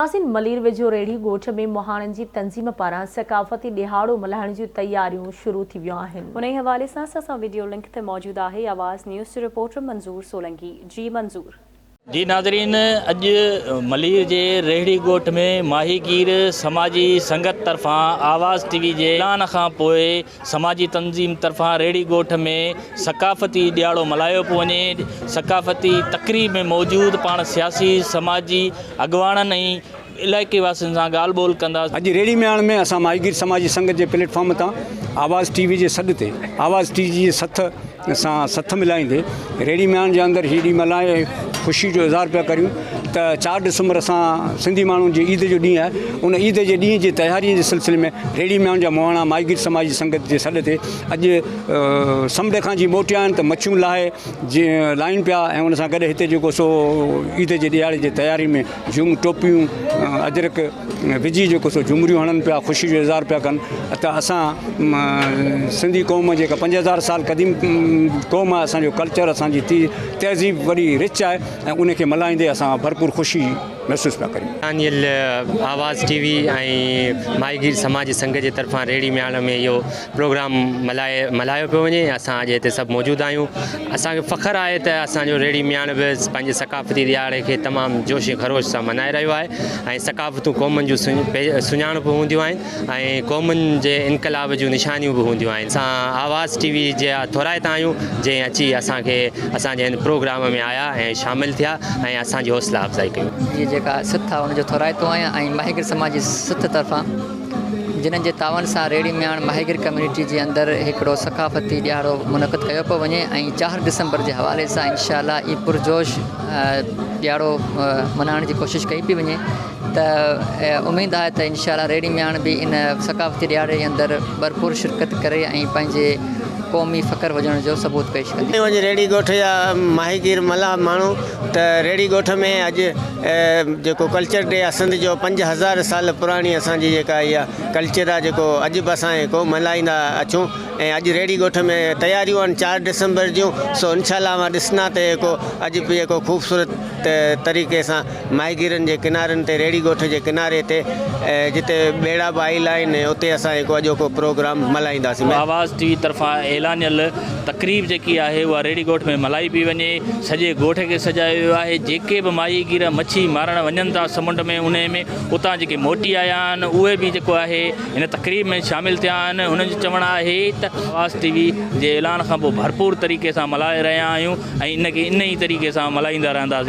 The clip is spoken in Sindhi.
ناظرين ملير ويجهو ريڙهي ڳوٺ ۾ مهاڻن جي تنظيم پاران ثقافتي ڏهاڙو ملهائڻ جون تياريون شروع ٿي ويون آهن. انهي حوالي سان اسان سان وڊيو لنڪ تي موجود آهي آواز نيوز جو رپورٽر منظور سولنگي جي منظور. جي ناظرين اڄ ملير جي ريڙهي ڳوٺ ۾ ماهيگير سماجي سنگت طرفان آواز ٽي وي جي اعلان کان پوء سماجي تنظيم طرفان ريڙهي ڳوٺ ۾ ثقافتي ڏهاڙو ملهايو پيو وڃي ثقافتي تقريب ۾ موجود پاڻ سياسي سماجي اڳواڻن ۽ علائقي واسين سان ڳالهه ٻولهه ڪنداسين. اڄ ريڙهي مياڻ ۾ اسان ماهيگير سماجي سنگت جي پليٽ فارم تان آواز ٽي وي جي سڏ تي آواز ٽي جي سٿ سان سٿ ملائيندي ريڙهي مياڻ جي اندر هي ڏينهن ملهائي خوشي جو اظهار پيا ڪريون ته چار ڊسمبر اسان سنڌي ماڻهن جي عيد جو ڏينهن آهي ان عيد جي ڏينهن جي تياري جي سلسلي ۾ ريڙهي مياڻ جا مهاڻا ماهيگير سماجي سنگت جي سڏ تي اڄ سمنڊ کان جي موٽيا آهن ته مڇيون لاهي جي لائين پيا ۽ ان سان گڏ هتي جيڪو سو عيد جي ڏيهاڙي جي تياري ۾ جھوم ٽوپيون اجرڪ وجهي جيڪو سو جھومريون هڻن پيا خوشي جو اظهار پيا ڪن ته اسان سنڌي قوم جيڪا 5000 سال قديم قوم آهي اسان جو ڪلچر اسان جي تهذيب وڏي رچ آهي ۽ ان کي ملهائيندي اسان ڀرپور خوشي محسوس پيا ڪريون. دانيل آواز ٽي وي ۽ ماهيگير سماجي سنگهه جي طرفان ريڙهي مياڻ ۾ اهو پروگرام ملهائي ملهايو پيو وڃي اسان اڄ هتي سڀ موجود آهيون اسان کي فخر آهي ته اسان جو ريڙهي مياڻ به پنهنجي ثقافتي ڏهاڙي کي تمام جوش ۽ خروش سان ملهائي رهيو آهي ۽ ثقافتون قومن جون سڃاڻپ هونديون آهن ۽ قومن جي انقلاب جون نشانيون به هونديون آهن اسان آواز ٽي وي جا ٿورائتا آهيون جنهن اچي اسان کي اسان جي هن پروگرام ۾ آيا ۽ شامل ٿيا ۽ اسان جي حوصلا افزائي ڪئي. جي جيڪا سٿ آهي ان جو ٿورائتو آهيان ۽ ماهيگير سماج جي سٿ طرفان جنھن جي تعاون سان ريڙهي مياڻ ماهيگير ڪميونٽي جي اندر هڪڙو ثقافتي ڏهاڙو منعقد ڪيو پيو وڃي ۽ چار ڊسمبر جي حوالي سان انشاء الله هي پرجوش ڏهاڙو ملهائڻ جي ڪوشش ڪئي پئي وڃي ته اميد آهي ته انشاء الله ريڙهي مياڻ به ان ثقافتي ڏهاڙي جي اندر ڀرپور شرڪت ڪري ۽ پنهنجي قومي فخر هجڻ جو ثبوت پيش ڪندي. اڄ ريڙهي ڳوٺ جا ماهيگير ملاح ماڻهو ته ريڙهي ڳوٺ ۾ اڄ جيڪو ڪلچر ڊي آ سنڌ جو 5000 سال پراڻي اسان جي جيڪا اها ڪلچر آ جيڪو اڄ به اسان جيڪو ملهائيندا اچون ۽ اڄ ريڙهي ڳوٺ ۾ تياريون آهن 4 ڊسمبر جون سو انشاء الله اوهان ڏسندا ته جيڪو اڄ به جيڪو خوبصورت طريقي سان ماهيگيرن جي ڪنارن تي ريڙهي ڳوٺ جي ڪناري تي جتي ٻيڙا به آيل آهن اتي اسان هڪ اڄوڪو پروگرام ملهائينداسين. آواز ٽي وي طرفان اعلانيل تقريب جيڪي آهي اها ريڙهي ڳوٺ ۾ ملهائي پئي وڃي سڄي ڳوٺ کي سجايو ويو آهي جيڪي به ماهيگير مڇي مارڻ وڃن ٿا سمنڊ ۾ انهي ۾ اتان جيڪي موٽي آيا آهن اهي به جيڪو آهي هن تقريب ۾ شامل ٿيا آهن هنن جو چوڻ آهي ته آواز ٽي وي جي اعلان کان پوء ڀرپور طريقي سان ملهائي رهيا آهيون ۽ ان کي انهي طريقي سان ملهائيندا رهنداسين.